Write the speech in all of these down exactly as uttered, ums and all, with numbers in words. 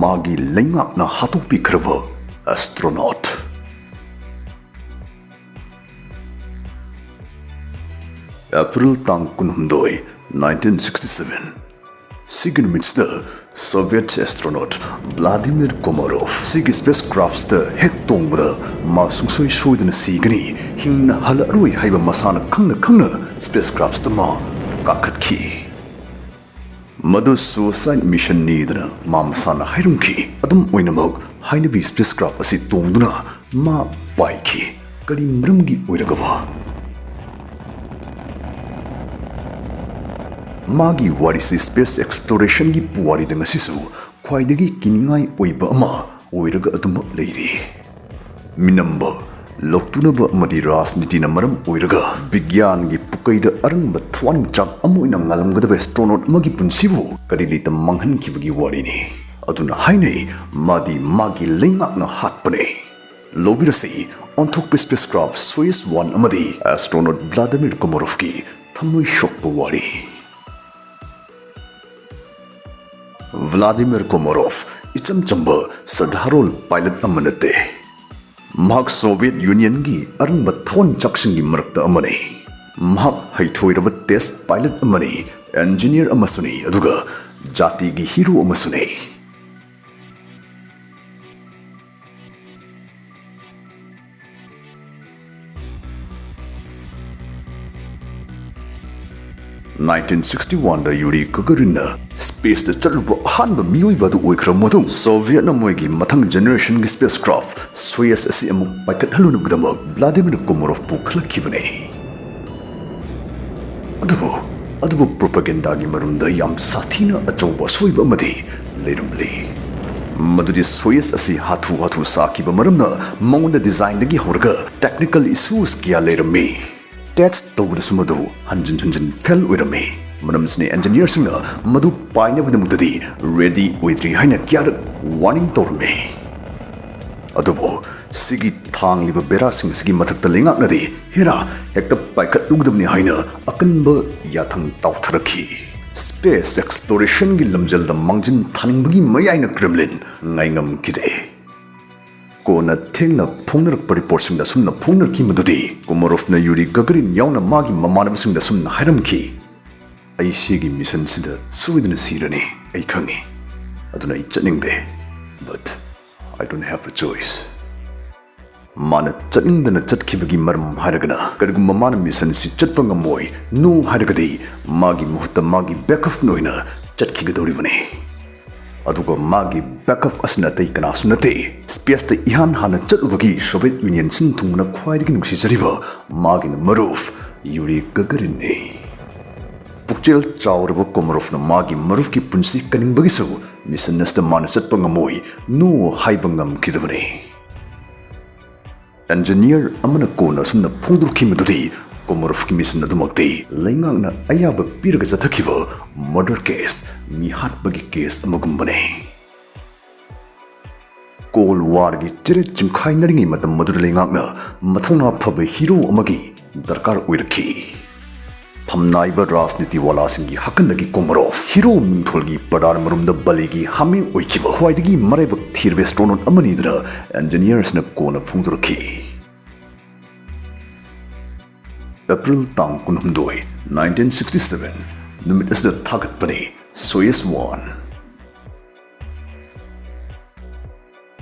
ꯃꯥꯒꯤ ꯂꯩꯉꯥꯛꯅ ꯍꯥꯠꯇꯣꯛꯄꯤꯈ꯭ꯔꯕ astronaut꯫ April ꯇꯥꯡ ꯀꯨꯟꯍꯨꯝꯗꯣꯏ, nineteen sixty seven꯫ ꯁꯤꯒꯤ ꯅꯨꯃꯤꯠꯁꯤꯗ Soviet astronaut Vladimir Komarov ꯁꯤꯒꯤ spacecraftꯁꯤꯗ ꯍꯦꯛ ꯇꯣꯡꯕꯗ ꯃꯥ ꯁꯨꯡꯁꯣꯏ ꯁꯣꯏꯗꯅ ꯁꯤꯒꯅꯤ, ꯍꯤꯡꯅ ꯍꯜꯂꯛꯑꯔꯣꯏ ꯍꯥꯏꯕ ꯃꯁꯥꯅ ꯈꯪꯅ ꯈꯪꯅ spacecraftꯁꯤꯗ ꯃꯥ ꯀꯥꯈꯠꯈꯤ꯫ ꯃꯗꯨ suicide missionꯅꯤꯗꯅ ꯃꯥ ꯃꯁꯥꯅ ꯍꯥꯏꯔꯝꯈꯤ꯫ ꯑꯗꯨꯝ ꯑꯣꯏꯅꯃꯛ, ꯍꯥꯏꯅꯕꯤ spacecraft ꯑꯁꯤ ꯇꯣꯡꯗꯨꯅ ꯃꯥ ꯄꯥꯏꯈꯤ꯫ ꯀꯔꯤ ꯃꯔꯝꯒꯤ ꯑꯣꯏꯔꯒꯕ? ꯃꯥꯒꯤ ꯋꯥꯔꯤꯁꯤ space explorationꯒꯤ ꯄꯨꯋꯥꯔꯤꯗ ꯉꯁꯤꯁꯨ ꯈ꯭ꯋꯥꯏꯗꯒꯤ ꯀꯤꯅꯤꯡꯉꯥꯏ ꯑꯣꯏꯕ ꯑꯃ ꯑꯣꯏꯔꯒ ꯑꯗꯨꯃꯛ ꯂꯩꯔꯤ꯫ ꯃꯤꯅꯝꯕ, ꯂꯧꯇꯨꯅꯕ ꯑꯃꯗꯤ ꯔꯥꯖꯅꯤꯇꯤꯅ ꯃꯔꯝ ꯑꯣꯏꯔꯒ ꯕꯤꯒ꯭ꯌꯥꯟꯒꯤ ꯄꯨꯀꯩꯗ ꯑꯔꯪꯕ ꯊꯋꯥꯟꯃꯤꯆꯥꯛ ꯑꯃ ꯑꯣꯏꯅ ꯉꯥꯜꯂꯝꯒꯗꯕ astronaut ꯑꯃꯒꯤ ꯄꯨꯟꯁꯤꯕꯨ ꯀꯔꯤ ꯂꯩꯇ ꯃꯥꯡꯍꯟꯈꯤꯕꯒꯤ ꯋꯥꯔꯤꯅꯤ꯫ ꯑꯗꯨꯅ ꯍꯥꯏꯅꯩ, ꯃꯥꯗꯤ ꯃꯥꯒꯤ ꯂꯩꯉꯥꯛꯅ ꯍꯥꯠꯄꯅꯦ꯫ ꯂꯧꯕꯤꯔꯁꯤ ꯑꯣꯟꯊꯣꯛꯄ spacecraft Soyuz one ꯑꯃꯗꯤ astronaut Vladimir Komarovꯀꯤ ꯊꯃꯣꯏ ꯁꯣꯛꯄ ꯋꯥꯔꯤ꯫ Vladimir Komarov ꯏꯆꯝ ꯆꯝꯕ ꯁꯙꯥꯔꯣꯜ pilot ꯑꯃ ꯅꯠꯇꯦ꯫ ꯃꯍꯥꯛ Soviet Unionꯒꯤ ꯑꯔꯪꯕ ꯊꯋꯥꯟꯃꯤꯆꯥꯛꯁꯤꯡꯒꯤ ꯃꯔꯛꯇ ꯑꯃꯅꯤ꯫ ꯃꯍꯥꯛ ꯍꯩꯊꯣꯏꯔꯕ test pilot ꯑꯃꯅꯤ, engineer ꯑꯃꯁꯨꯅꯤ, ꯑꯗꯨꯒ ꯖꯥꯇꯤꯒꯤ hero ꯑꯃꯁꯨꯅꯤ꯫ Nineteen sixty oneꯗ Yuri Gagarinꯅ spaceꯇ ꯆꯠꯂꯨꯕ ꯑꯍꯥꯟꯕ ꯃꯤꯑꯣꯏꯕ ꯑꯗꯨ ꯑꯣꯏꯈ꯭ꯔꯕ ꯃꯇꯨꯡ, Sovietꯅ ꯃꯣꯏꯒꯤ ꯃꯊꯪ generationꯒꯤ spacecraft Soyuz ꯑꯁꯤ ꯑꯃꯨꯛ ꯄꯥꯏꯈꯠꯍꯜꯂꯨꯅꯕꯒꯤꯗꯃꯛ Vladimir Komarovꯄꯨ ꯈꯜꯂꯛꯈꯤꯕꯅꯤ꯫ ꯑꯗꯨꯕꯨ, ꯑꯗꯨꯕꯨ propagandaꯒꯤ ꯃꯔꯨꯝꯗ ꯌꯥꯝ ꯁꯥꯊꯤꯅ ꯑꯆꯧꯕ ꯑꯁꯣꯏꯕ ꯑꯃꯗꯤ ꯂꯩꯔꯝꯂꯤ꯫ ꯃꯗꯨꯗꯤ Soyuz ꯑꯁꯤ ꯍꯥꯊꯨ ꯍꯥꯊꯨ ꯁꯥꯈꯤꯕ ꯃꯔꯝꯅ ꯃꯉꯣꯟꯗ designꯗꯒꯤ ꯍꯧꯔꯒ technical issues ꯀꯌꯥ ꯂꯩꯔꯝꯃꯤ꯫ Test ꯇꯧꯕꯗꯁꯨ ꯃꯗꯨ ꯍꯟꯖꯤꯟ ꯍꯟꯖꯤꯟ fail ꯑꯣꯏꯔꯝꯃꯤ꯫ ꯃꯔꯝ ꯑꯁꯤꯅ engineerꯁꯤꯡꯅ ꯃꯗꯨ ꯄꯥꯏꯅꯕꯒꯤꯗꯃꯛꯇꯗꯤ ready ꯑꯣꯏꯗ꯭ꯔꯤ ꯍꯥꯏꯅ ꯀꯌꯥꯔꯛ warning ꯇꯧꯔꯝꯃꯤ꯫ ꯑꯗꯨꯕꯨ ꯁꯤꯒꯤ ꯊꯥꯡꯂꯤꯕ ꯕꯦꯔꯥꯁꯤꯡ ꯑꯁꯤꯒꯤ ꯃꯊꯛꯇ ꯂꯩꯉꯥꯛꯅꯗꯤ ꯍꯦꯔꯥ ꯍꯦꯛꯇ ꯄꯥꯏꯈꯠꯂꯨꯒꯗꯕꯅꯤ ꯍꯥꯏꯅ ꯑꯀꯟꯕ ꯌꯥꯊꯪ ꯇꯥꯎꯊꯔꯛꯈꯤ꯫ Space explorationꯒꯤ ꯂꯝꯖꯦꯜꯗ ꯃꯥꯡꯖꯤꯟ ꯊꯥꯅꯤꯡꯕꯒꯤ ꯃꯌꯥꯏꯅ Kremlin ꯉꯥꯏꯉꯝꯈꯤꯗꯦ꯫ ꯀꯣꯟꯅ ꯊꯦꯡꯅ ꯐꯣꯡꯅꯔꯛꯄ reportꯁꯤꯡꯗ ꯑꯁꯨꯝꯅ ꯐꯣꯡꯅꯔꯛꯈꯤ ꯃꯗꯨꯗꯤ, Komarovꯅ Yuri Gagarin ꯌꯥꯎꯅ ꯃꯥꯒꯤ ꯃꯃꯥꯟꯅꯕꯁꯤꯡꯗ ꯑꯁꯨꯝꯅ ꯍꯥꯏꯔꯝꯈꯤ, "ꯑꯩ ꯁꯤꯒꯤ missionꯁꯤꯗ ꯁꯣꯏꯗꯅ ꯁꯤꯔꯅꯤ, ꯑꯩ ꯈꯪꯉꯤ꯫ ꯑꯗꯨꯅ ꯑꯩ ꯆꯠꯅꯤꯡꯗꯦ꯫ But I don't have a choice." ꯃꯥꯅ ꯆꯠꯅꯤꯡꯗꯅ ꯆꯠꯈꯤꯕꯒꯤ ꯃꯔꯝ ꯍꯥꯏꯔꯒꯅ, ꯀꯔꯤꯒꯨꯝꯕ ꯃꯥꯅ missionꯁꯤ ꯆꯠꯄ ꯉꯝꯃꯣꯏ, no ꯍꯥꯏꯔꯒꯗꯤ, ꯃꯥꯒꯤ ꯃꯍꯨꯠꯇ ꯃꯥꯒꯤ backupꯅ ꯑꯣꯏꯅ ꯆꯠꯈꯤꯒꯗꯧꯔꯤꯕꯅꯤ꯫ ꯑꯗꯨꯒ ꯃꯥꯒꯤ backup ꯑꯁꯤꯅ ꯑꯇꯩ ꯀꯅꯥꯁꯨ ꯅꯠꯇꯦ, spaceꯇ ꯏꯍꯥꯟ ꯍꯥꯟꯅ ꯆꯠꯂꯨꯕꯒꯤ Soviet Union ꯁꯤꯟ ꯊꯨꯡꯕꯅ ꯈ꯭ꯋꯥꯏꯗꯒꯤ ꯅꯨꯡꯁꯤꯖꯔꯤꯕ ꯃꯥꯒꯤꯅ ꯃꯔꯨꯞ Yuri Gagarinꯅꯤ꯫ ꯄꯨꯛꯆꯦꯜ ꯆꯥꯎꯔꯕ Komarovꯅ ꯃꯥꯒꯤ ꯃꯔꯨꯞꯀꯤ ꯄꯨꯟꯁꯤ ꯀꯟꯅꯤꯡꯕꯒꯤꯁꯨ mission ꯑꯁꯤꯗ ꯃꯥꯅ ꯆꯠꯄ ꯉꯝꯃꯣꯏ, no ꯍꯥꯏꯕ ꯉꯝꯈꯤꯗꯕꯅꯤ꯫ Engineer ꯑꯃꯅ ꯀꯣꯟꯅ ꯑꯁꯨꯝꯅ ꯐꯣꯡꯗꯣꯔꯛꯈꯤ ꯃꯗꯨꯗꯤ, Komarovꯀꯤ mission ꯑꯗꯨꯃꯛꯇꯤ ꯂꯩꯉꯥꯛꯅ ꯑꯌꯥꯕ ꯄꯤꯔꯒ ꯆꯠꯊꯈꯤꯕ murder case, ꯃꯤꯍꯥꯠꯄꯒꯤ case ꯑꯃꯒꯨꯝꯕꯅꯤ꯫ Cold Warꯒꯤ ꯆꯦꯔꯦꯠ ꯆꯤꯡꯈꯥꯏꯅꯔꯤꯉꯩ ꯃꯇꯝ ꯑꯗꯨꯗ ꯂꯩꯉꯥꯛꯅ ꯃꯊꯧꯅꯥ ꯐꯕ hero ꯑꯃꯒꯤ ꯗꯔꯀꯥꯔ ꯑꯣꯏꯔꯛꯈꯤ꯫ ꯐꯝꯅꯥꯏꯕ ꯔꯥꯖꯅꯤꯇꯤꯋꯥꯂꯥꯁꯤꯡꯒꯤ ꯍꯥꯀꯟꯗꯒꯤ Komarov, hero ꯃꯤꯡꯊꯣꯜꯒꯤ ꯄꯔꯗꯥꯔ ꯃꯔꯨꯝꯗ ꯕꯂꯤꯒꯤ ꯍꯥꯃꯦꯡ ꯑꯣꯏꯈꯤꯕ ꯈ꯭ꯋꯥꯏꯗꯒꯤ ꯃꯔꯥꯏꯕꯛ ꯊꯤꯔꯕ astronaut ꯑꯃꯅꯤꯗꯅ engineersꯅ ꯀꯣꯟꯅ ꯐꯣꯡꯗꯣꯔꯛꯈꯤ꯫ April ꯇꯥꯡ ꯀꯨꯟꯍꯨꯝꯗꯣꯏ, nineteen sixty seven ꯅꯨꯃꯤꯠ ꯑꯁꯤꯗ ꯊꯥꯒꯠꯄꯅꯤ Soyuz one꯫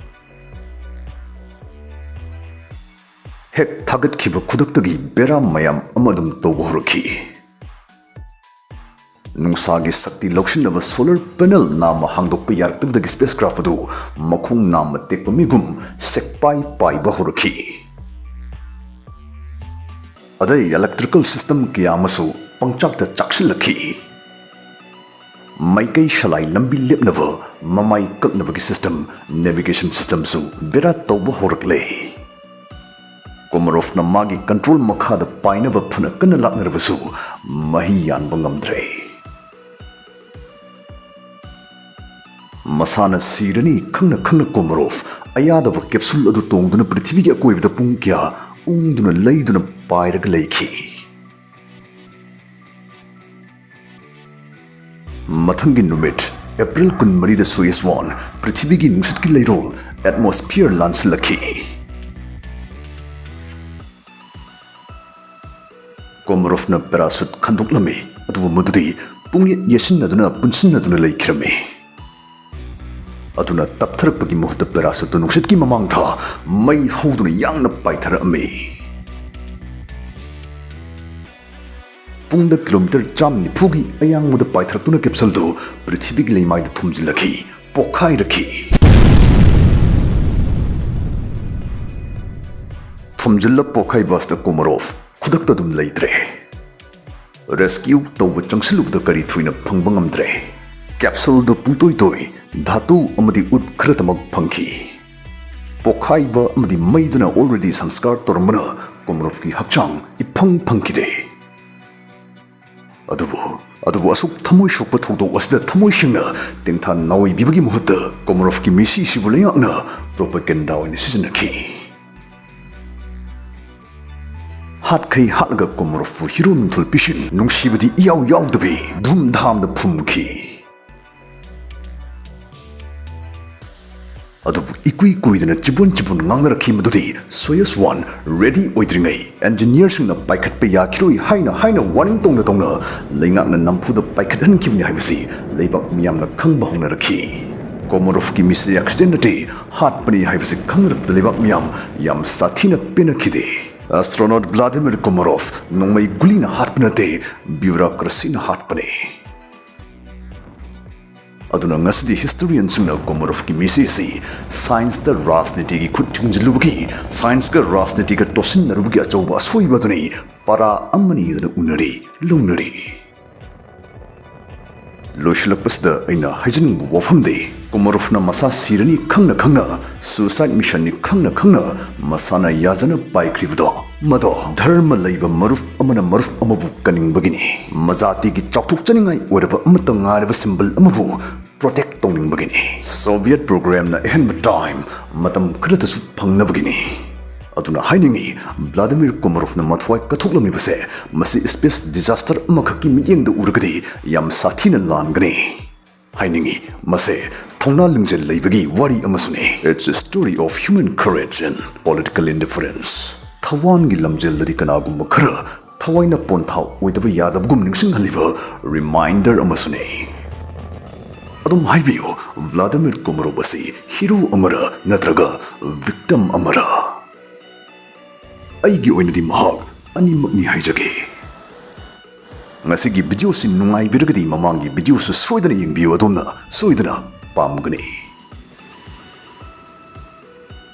ꯍꯦꯛ ꯊꯥꯒꯠꯈꯤꯕ ꯈꯨꯗꯛꯇꯒꯤ ꯕꯦꯔꯥ ꯃꯌꯥꯝ ꯑꯃ ꯑꯗꯨꯝ ꯇꯧꯕ ꯍꯧꯔꯛꯈꯤ꯫ ꯅꯨꯡꯁꯥꯒꯤ ꯁꯛꯇꯤ ꯂꯧꯁꯤꯟꯅꯕ solar panel ꯅꯥꯝꯃ ꯍꯥꯡꯗꯣꯛꯄ ꯌꯥꯔꯛꯇꯕꯗꯒꯤ spacecraft ꯑꯗꯨ ꯃꯈꯣꯡ ꯅꯥꯝꯃ ꯇꯦꯛꯄ ꯃꯤꯒꯨꯝ ꯁꯦꯛꯄꯥꯏ ꯄꯥꯏꯕ ꯍꯧꯔꯛꯈꯤ꯫ ꯑꯗꯩ electrical system ꯀꯌꯥ ꯑꯃꯁꯨ ꯄꯪꯆꯥꯛꯇ ꯆꯥꯛꯁꯤꯜꯂꯛꯈꯤ꯫ ꯃꯥꯏꯀꯩ ꯁꯂꯥꯏ ꯂꯝꯕꯤ ꯂꯦꯞꯅꯕ, ꯃꯃꯥꯏ ꯀꯛꯅꯕꯒꯤ system, navigation systemꯁꯨ ꯕꯦꯔꯥ ꯇꯧꯕ ꯍꯧꯔꯛꯂꯦ꯫ Komarovꯅ ꯃꯥꯒꯤ control ꯃꯈꯥꯗ ꯄꯥꯏꯅꯕ ꯐꯅ ꯀꯟꯅ ꯂꯥꯛꯅꯔꯕꯁꯨ ꯃꯍꯩ ꯌꯥꯟꯕ ꯉꯝꯗ꯭ꯔꯦ꯫ ꯃꯁꯥꯅ ꯁꯤꯔꯅꯤ ꯈꯪꯅ ꯈꯪꯅ Komarov ꯑꯌꯥꯗꯕ capsule ꯑꯗꯨ ꯇꯣꯡꯗꯨꯅ ꯄ꯭ꯔꯤꯊꯤꯕꯤꯒꯤ ꯑꯀꯣꯏꯕꯗ ꯄꯨꯡ ꯀꯌꯥ ꯎꯪꯗꯨꯅ ꯂꯩꯗꯨꯅ ꯄꯥꯏꯔꯒ ꯂꯩꯈꯤ꯫ ꯃꯊꯪꯒꯤ ꯅꯨꯃꯤꯠ, ꯑꯦꯄ꯭ꯔꯤꯜ ꯀꯨꯟꯃꯔꯤꯗ ꯁꯣꯌꯨꯁ ꯋꯥꯟ ꯄ꯭ꯔꯤꯊꯤꯕꯤꯒꯤ ꯅꯨꯡꯁꯤꯠꯀꯤ ꯂꯩꯔꯣꯜ, atmosphere, ꯂꯥꯟꯁꯤꯜꯂꯛꯈꯤ꯫ ꯀꯣꯃꯔꯣꯐꯅ ꯄꯦꯔꯥꯁꯨꯠ ꯈꯟꯗꯣꯛꯂꯝꯃꯤ, ꯑꯗꯨꯕꯨ ꯃꯗꯨꯗꯤ ꯄꯨꯡꯌꯦꯠ ꯌꯦꯠꯁꯤꯟꯅꯗꯨꯅ ꯄꯨꯟꯁꯤꯟꯅꯗꯨꯅ ꯂꯩꯈꯤꯔꯝꯃꯤ꯫ ꯑꯗꯨꯅ ꯇꯞꯊꯔꯛꯄꯒꯤ ꯃꯍꯨꯠꯇ ꯄꯦꯔꯥꯁꯨꯠꯇꯨ ꯅꯨꯡꯁꯤꯠꯀꯤ ꯃꯃꯥꯡꯗ ꯃꯩ ꯍꯧꯗꯨꯅ ꯌꯥꯡꯅ ꯄꯥꯏꯊꯔꯛꯑꯝꯃꯤ꯫ ꯄꯨꯡꯗ ꯀꯤꯂꯣꯃꯤꯇꯔ ꯆꯥꯝ ꯅꯤꯐꯨꯒꯤ ꯑꯌꯥꯡꯕꯗ ꯄꯥꯏꯊꯔꯛꯇꯨꯅ ꯀꯦꯞꯁꯨꯜꯗꯨ ꯄ꯭ꯔꯤꯊꯤꯕꯤꯒꯤ ꯂꯩꯃꯥꯏꯗ ꯊꯨꯝꯖꯤꯜꯂꯛꯈꯤ, ꯄꯣꯛꯈꯥꯏꯔꯛꯈꯤ꯫ ꯊꯨꯝꯖꯤꯜꯂ ꯄꯣꯛꯈꯥꯏꯕ ꯑꯁꯤꯗ ꯀꯣꯃꯔꯣꯐ ꯈꯨꯗꯛꯇ ꯑꯗꯨꯝ ꯂꯩꯇ꯭ꯔꯦ꯫ ꯔꯦꯁꯀ꯭ꯌꯨ ꯇꯧꯕ ꯆꯪꯁꯤꯜꯂꯨꯕꯗ ꯀꯔꯤ ꯊꯣꯏꯅ ꯐꯪꯕ ꯉꯝꯗ꯭ꯔꯦ꯫ ꯀꯦꯞꯁꯨꯜꯗꯨ ꯄꯨꯡꯇꯣꯏ ꯇꯣꯏ, ꯙꯥꯇꯨ ꯑꯃꯗꯤ ꯎꯠ ꯈꯔꯇꯃꯛ ꯐꯪꯈꯤ꯫ ꯄꯣꯛꯈꯥꯏꯕ ꯑꯃꯗꯤ ꯃꯩꯗꯨꯅ already ꯁꯪꯁꯀꯥꯔ ꯇꯧꯔꯝꯕꯅ ꯀꯣꯃꯔꯣꯐꯀꯤ ꯍꯛꯆꯥꯡ ꯏꯐꯪ ꯐꯪꯈꯤꯗꯦ꯫ ꯑꯗꯨꯕꯨ, ꯑꯗꯨꯕꯨ ꯑꯁꯨꯛ ꯊꯃꯣꯏ ꯁꯣꯛꯄ ꯊꯧꯗꯣꯛ ꯑꯁꯤꯗ ꯊꯃꯣꯏ ꯁꯦꯡꯅ ꯇꯦꯡꯊꯥ ꯅꯥꯋꯩ ꯄꯤꯕꯒꯤ ꯃꯍꯨꯠꯇ ꯀꯣꯃꯔꯣꯐꯀꯤ ꯃꯤꯁꯤꯁꯤꯕꯨ ꯂꯩꯉꯥꯛꯅ ꯄ꯭ꯔꯣꯄꯥꯒꯦꯟꯗꯥ ꯑꯣꯏꯅ ꯁꯤꯖꯤꯟꯅꯈꯤ꯫ ꯍꯥꯠꯈꯩ ꯍꯥꯠꯂꯒ ꯀꯣꯃꯔꯣꯐꯄꯨ ꯍꯤꯔꯣ ꯃꯤꯡꯊꯣꯜ ꯄꯤꯁꯤꯟ ꯅꯨꯡꯁꯤꯕꯗꯤ ꯏꯌꯥꯎ ꯌꯥꯎꯗꯕꯤ ꯙꯨꯝꯙꯥꯝꯗ ꯐꯨꯝꯈꯤ꯫ ꯑꯗꯨꯕꯨ ꯏꯀꯨꯏ ꯀꯨꯏꯗꯅ ꯆꯤꯕꯣꯟ ꯆꯤꯕꯣꯟ ꯉꯥꯡꯅꯔꯛꯈꯤ ꯃꯗꯨꯗꯤ ꯁꯣꯌꯨꯁ ꯋꯥꯟ ꯔꯦꯗꯤ ꯑꯣꯏꯗ꯭ꯔꯤꯉꯩ ꯏꯟꯖꯤꯅꯤꯌꯔꯁꯤꯡꯅ ꯄꯥꯏꯈꯠꯄ ꯌꯥꯈꯤꯔꯣꯏ ꯍꯥꯏꯅ ꯍꯥꯏꯅ ꯋꯥꯔꯅꯤꯡ ꯇꯧꯅ ꯇꯧꯅ ꯂꯩꯉꯥꯛꯅ ꯅꯝꯐꯨꯗ ꯄꯥꯏꯈꯠꯍꯟꯈꯤꯕꯅꯤ ꯍꯥꯏꯕꯁꯤ ꯂꯩꯕꯥꯛ ꯃꯤꯌꯥꯝꯅ ꯈꯪꯕ ꯍꯧꯅꯔꯛꯈꯤ꯫ ꯀꯣꯃꯔꯣꯐꯀꯤ ꯃꯤꯁꯤ ꯑꯦꯛꯁꯤꯗꯦꯟ ꯅꯠꯇꯦ, ꯍꯥꯠꯄꯅꯤ ꯍꯥꯏꯕꯁꯤ ꯈꯪꯅꯔꯛꯄꯗ ꯂꯩꯕꯥꯛ ꯃꯤꯌꯥꯝ ꯌꯥꯝ ꯁꯥꯊꯤꯅ ꯄꯦꯟꯅꯈꯤꯗꯦ꯫ ꯑꯦꯁꯇ꯭ꯔꯣꯅꯣꯠ ꯚ꯭ꯂꯥꯗꯤꯃꯤꯔ ꯀꯣꯃꯔꯣꯐ ꯅꯣꯡꯃꯩ ꯒꯨꯂꯤꯅ ꯍꯥꯠꯄ ꯅꯠꯇꯦ, ꯕ꯭ꯌꯨꯔꯣꯀ꯭ꯔꯦꯁꯤꯅ ꯍꯥꯠꯄꯅꯤ꯫ ꯑꯗꯨꯅ ꯉꯁꯤꯗꯤ ꯍꯤꯁꯇꯣꯔꯤꯌꯟꯁꯤꯡꯅ ꯀꯣꯃꯔꯣꯐꯀꯤ ꯃꯤꯁꯤ ꯑꯁꯤ ꯁꯥꯏꯟꯁꯇ ꯔꯥꯖꯅꯤꯇꯤꯒꯤ ꯈꯨꯠ ꯊꯤꯡꯖꯤꯜꯂꯨꯕꯒꯤ, ꯁꯥꯏꯟꯁꯀ ꯔꯥꯖꯅꯤꯇꯤꯒ ꯇꯣꯠꯁꯤꯟꯅꯔꯨꯕꯒꯤ ꯑꯆꯧꯕ ꯑꯁꯣꯏꯕ ꯑꯗꯨꯅꯤ, ꯄꯥꯔꯥ ꯑꯃꯅꯤ ꯑꯗꯨꯅ ꯎꯅꯔꯤ, ꯂꯧꯅꯔꯤ꯫ ꯂꯣꯏꯁꯤꯜꯂꯛꯄꯁꯤꯗ ꯑꯩꯅ ꯍꯥꯏꯖꯅꯤꯡꯕ ꯋꯥꯐꯝꯗꯤ, ꯀꯣꯃꯔꯣꯐꯅ ꯃꯁꯥ ꯁꯤꯔꯅꯤ ꯈꯪꯅ ꯈꯪꯅ, suicide missionꯅꯤ ꯈꯪꯅ ꯈꯪꯅ ꯃꯁꯥꯅ ꯌꯥꯖꯅ ꯄꯥꯏꯈ꯭ꯔꯤꯕꯗꯣ, ꯃꯗꯣ ꯙꯔꯃ ꯂꯩꯕ ꯃꯔꯨꯞ ꯑꯃꯅ ꯃꯔꯨꯞ ꯑꯃꯕꯨ ꯀꯟꯅꯤꯡꯕꯒꯤꯅꯤ꯫ ꯃꯖꯥꯇꯤꯒꯤ ꯆꯥꯎꯊꯣꯛꯆꯅꯤꯡꯉꯥꯏ ꯑꯣꯏꯔꯕ ꯑꯃꯠꯇ ꯉꯥꯏꯔꯕ symbol ꯑꯃꯕꯨ protect ꯇꯧꯅꯤꯡꯕꯒꯤꯅꯤ꯫ Soviet programꯅ ꯑꯍꯦꯟꯕ time ꯃꯇꯝ ꯈꯔꯗꯁꯨ ꯐꯪꯅꯕꯒꯤꯅꯤ꯫ ꯑꯗꯨꯅ ꯍꯥꯏꯅꯤꯡꯉꯤ, ꯚ꯭ꯂꯥꯗꯤꯃꯤꯔ ꯀꯣꯃꯥꯔꯣꯚꯅ ꯃꯊ꯭ꯋꯥꯏ ꯀꯠꯊꯣꯛꯂꯝꯃꯤꯕꯁꯦ ꯃꯁꯤ space disaster ꯑꯃꯈꯛꯀꯤ ꯃꯤꯠꯌꯦꯡꯗ ꯎꯔꯒꯗꯤ ꯌꯥꯝ ꯁꯥꯊꯤꯅ ꯂꯥꯟꯒꯅꯤ꯫ ꯍꯥꯏꯅꯤꯡꯉꯤ, ꯃꯁꯦ ꯊꯧꯅꯥ ꯂꯤꯡꯖꯦꯜ ꯂꯩꯕꯒꯤ ꯋꯥꯔꯤ ꯑꯃꯁꯨꯅꯤ꯫ It's a story of human courage and political indifference. ꯊꯋꯥꯟꯒꯤ ꯂꯝꯖꯦꯜꯗꯗꯤ ꯀꯅꯥꯒꯨꯝꯕ ꯈꯔ ꯊꯋꯥꯏꯅ ꯄꯣꯟꯊꯥ ꯑꯣꯏꯗꯕ ꯌꯥꯗꯕꯒꯨꯝ ꯅꯤꯡꯁꯤꯡꯍꯜꯂꯤꯕ reminder ꯑꯃꯁꯨꯅꯤ꯫ ꯑꯗꯨꯝ ꯍꯥꯏꯕꯤꯌꯨ, ꯚ꯭ꯂꯥꯗꯤꯃꯤꯔ ꯀꯣꯃꯥꯔꯣꯚ ꯑꯁꯤ hero ꯑꯃꯔ ꯅꯠꯇ꯭ꯔꯒ victim ꯑꯃꯔ? ꯑꯩꯒꯤ ꯑꯣꯏꯅꯗꯤ ꯃꯍꯥꯛ ꯑꯅꯤꯃꯛꯅꯤ ꯍꯥꯏꯖꯒꯦ꯫ ꯉꯁꯤꯒꯤ video ꯁꯤ ꯅꯨꯡꯉꯥꯏꯕꯤꯔꯒꯗꯤ ꯃꯃꯥꯡꯒꯤ video ꯁꯨ ꯁꯣꯏꯗꯅ ꯌꯦꯡꯕꯤꯌꯨ, ꯑꯗꯣꯝꯅ ꯁꯣꯏꯗꯅ ꯄꯥꯝꯒꯅꯤ꯫